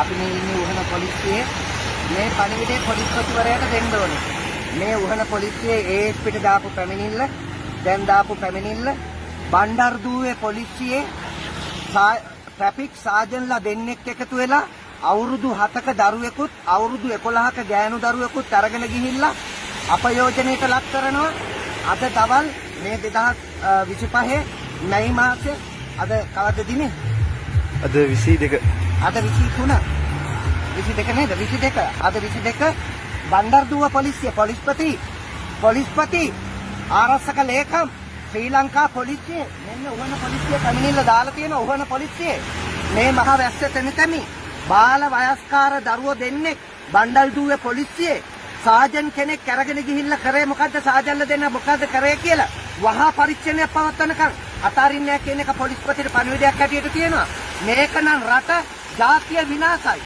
අපි මේ ඉන්නේ උහන පොලිසියේ. මේ පණිවිඩය පොලිස්පතිවරයාට දෙන්න ඕනේ. මේ උහන පොලිසියේ ASP ට දාපු පැමිණිල්ල, දැන් දාපු පැමිණිල්ල, බණ්ඩාරදුවේ පොලිසියේ ට්‍රැෆික් සාජන්ලා දෙන්නෙක් එකතු වෙලා අවුරුදු 7ක දරුවෙකුත් අවුරුදු 11ක ගෑනු දරුවෙකුත් අරගෙන ගිහිල්ලා අපයෝජනයට ලක් කරනවා. අද දවල් මේ 2025 මැයි මාසේ, අද කවද්ද දිනේ? අද 22. අද 23, 22 නේද? 22. අද 22 බණ්ඩාරදුව පොලිසිය, පොලිස්පති, පොලිස්පති, ආරක්ෂක ලේකම්, ශ්‍රී ලංකා පොලිසිය, මෙන්න උහන පොලිසිය පැමිණිල්ල දාලා තියෙන. උහන පොලිසිය මේ මහ වැස්ස තෙමි තෙමි බාල වයස්කාර දරුවෝ දෙන්නෙක් බණ්ඩල්දුවේ පොලිසියේ සාජන් කෙනෙක් අරගෙන ගිහිල්ලා කරේ මොකද්ද? සාජන්ල දෙන්න මොකද්ද කරේ කියලා වහා පරීක්ෂණයක් පවත්වනකම් අතාරින්නේ නැහැ කියන එක පොලිස්පතිට පණිවිඩයක් හැටියට තියෙනවා. මේක නම් රට ජාතිය විනාශයි.